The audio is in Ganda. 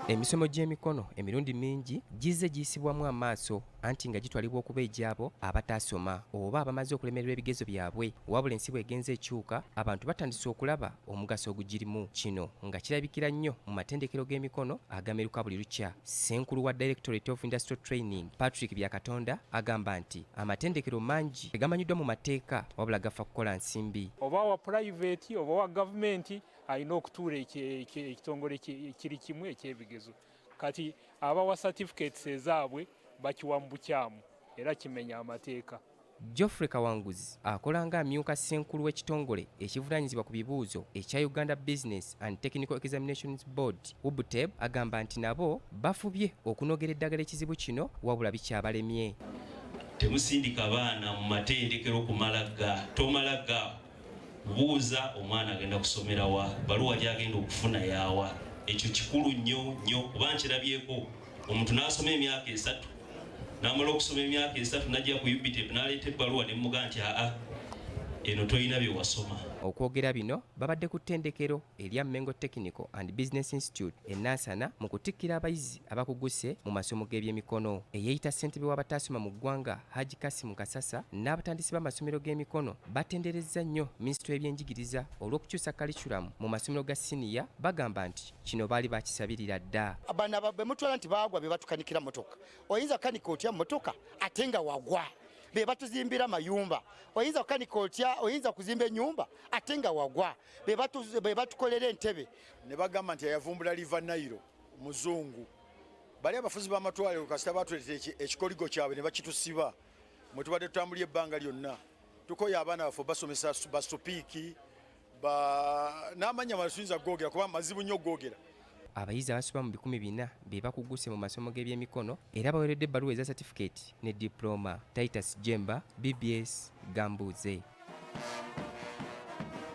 Emisomo gy'emikono emirundi mingi gizze giyisibwamu amaaso anti nga gitwalibwa okuba egy'abo abataasoma oba abamaze okulemererwa ebigezo byabwe. Wabula ensi bw'egenze ekyuka, abantu batandise okulaba omugaso ogugirimu. Kino nga kirabikira nnyo mu matendekero g'emikono agameruka buli lukya. Ssenkulu wa Directorate of Industrial Training, Patrick Byakatonda agamba nti amatendekero mangi tegamanyiddwa mu mateeka wabula gafa kukola nsimbi. Oba wa purayiveti oba wa gavumenti alina okutuula ekitongole kiri kimu ekyebigezo. Kati abawa certificates ezaabwe bakiwa mu bukyamu era kimenya amateeka. Geoffrey Kawanguzi akola nga amyuka ssenkulu w'ekitongole ekivunaanyizibwa ku bibuuzo ekya Uganda Business and Technical Examinations Board, UBTEB, agamba nti nabo bafubye okunogera eddagala ekizibu kino wabula bikyabalemye. Temusindika baana mu matendekero kumala ga tomala ga buuza omwana agenda kusomera wa, baluwa gy'agenda okufuna yaawa. Ekyo kikulu nnyo nnyo kuba nkirabyeko omuntu n'asoma emyaka 3 n'amala okusoma emyaka 3 n'ajja ku UBTEB n'aleeta ebbaluwa ne mmugaa nti aa eno tolina bye wasoma. Okwogera bino babadde ku ttendekero erya Mengo Technical and Business Institute e Nansana mu kutikkira abayizi abakuguse mu masomo g'ebyemikono. Eyeeyita ssentebe w'abataasoma mu ggwanga Hajji Kassim Kasasa n'abatandisi b'amasomero g'emikono batenderezza nnyo minisitule y'ebyenjigiriza olw'okukyusa kaliculamu mu masomero ga siniya bagamba nti kino baali bakisabirira dda. Bano be mutwala nti baagwa be batukanikira mmotoka. Oyinza kukanika otya mmotoka ate nga wagwa? Be batuzimbira mayumba. Oyinza kukanika otya, oyinza kuzimba ennyumba ate nga wagwa? Be batukolera entebe. Ne bagamba nti eyavumbula River Nile muzungu. Bali abafuzi b'amatwale kasita batuleetera ekikoligo kyabwe ne bakitusiba mwe tubadde tutambulira ebbanga lyonna. Tukoye abaana baffe basomesa basupiiki n'amannya malala tuyinza kugoogera kuba mazibu nnyo okugoogera. Abayizi abasoba mu 400 be bakuguse mu masomo g'ebyemikono era baweereddwa ebbaluwa eza satifikeeti ne dipulooma. Titus Jemba, BBS, Gambuuze.